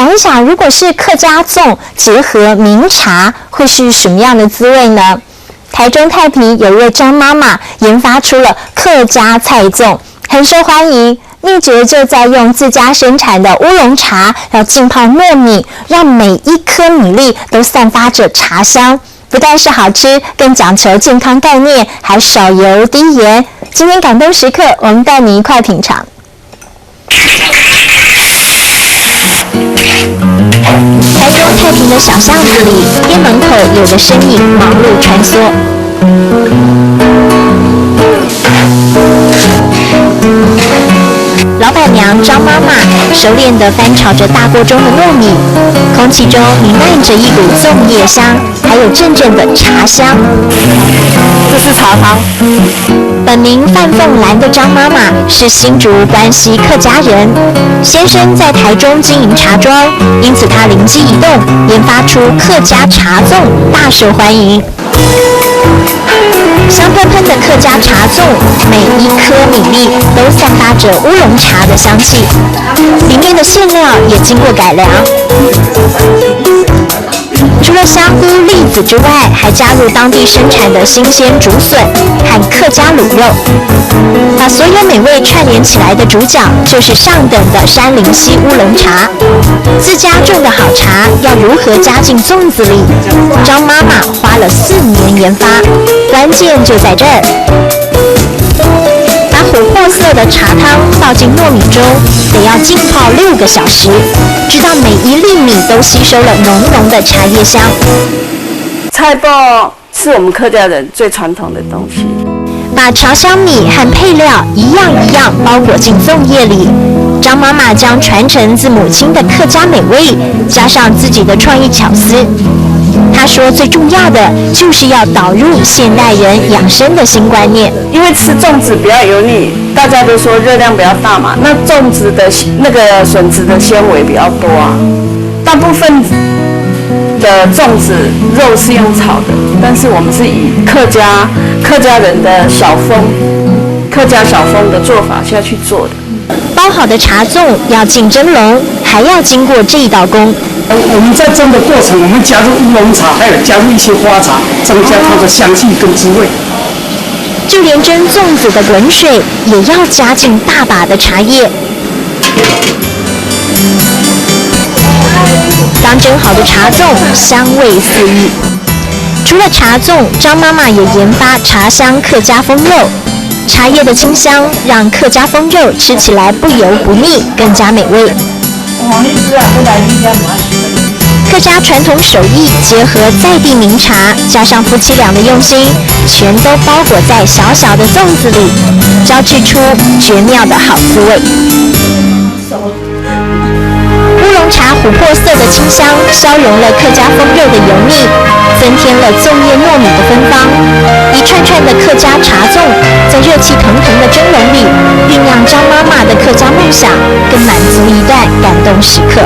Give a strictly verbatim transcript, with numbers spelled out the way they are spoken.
想一想，如果是客家粽结合茗茶，会是什么样的滋味呢？台中太平有一位张妈妈研发出了客家菜粽，很受欢迎。秘诀就在用自家生产的乌龙茶，要浸泡糯米，让每一颗米粒都散发着茶香。不但是好吃，更讲求健康概念，还少油低盐。今天感动时刻，我们带你一块品尝。台中太平的小巷子里，店门口有个身影忙碌穿梭。老板娘张妈妈熟练地翻炒着大锅中的糯米，空气中弥漫着一股粽叶香，还有阵阵的茶香。这是茶汤。本名范凤兰的张妈妈是新竹关西客家人，先生在台中经营茶庄，因此她灵机一动，研发出客家茶粽，大受欢迎。香喷喷的客家茶粽，每一颗米粒都散发着乌龙茶的香气，里面的馅料也经过改良。除了香菇、栗子之外，还加入当地生产的新鲜竹笋和客家卤肉，把所有美味串联起来的主角就是上等的杉林溪乌龙茶。自家种的好茶要如何加进粽子里？张妈妈花了四年研发，关键就在这儿。把琥珀色的茶汤倒进糯米中，得要浸泡六个小时，直到每一粒米都吸收了浓浓的茶叶香。菜脯是我们客家人最传统的东西。把茶香米和配料一样一样包裹进粽叶里，张妈妈将传承自母亲的客家美味，加上自己的创意巧思。她说，最重要的就是要导入现代人养生的新观念。因为吃粽子比较油腻，大家都说热量比较大嘛，那粽子的那个笋子的纤维比较多啊。大部分的粽子肉是用炒的，但是我们是以客家客家人的小风，客家小风的做法下去做的。包好的茶粽要进蒸笼，还要经过这一道工。我们在蒸的过程，我们加入乌龙茶，还有加入一些花茶，增加它的香气跟滋味。就连蒸粽子的滚水也要加进大把的茶叶。刚蒸好的茶粽香味四溢。除了茶粽，张妈妈也研发茶香客家封肉。茶叶的清香让客家封肉吃起来不油不腻，更加美味。客家传统手艺结合在地名茶，加上夫妻俩的用心，全都包裹在小小的粽子里，交织出绝妙的好滋味。乌龙茶琥珀色的清香消融了客家封肉的油腻，增添了粽叶糯米的芬芳。一串串的客家茶粽，在热气腾腾的蒸笼里，酝酿张妈妈的客家梦想，更满足一段感动时刻。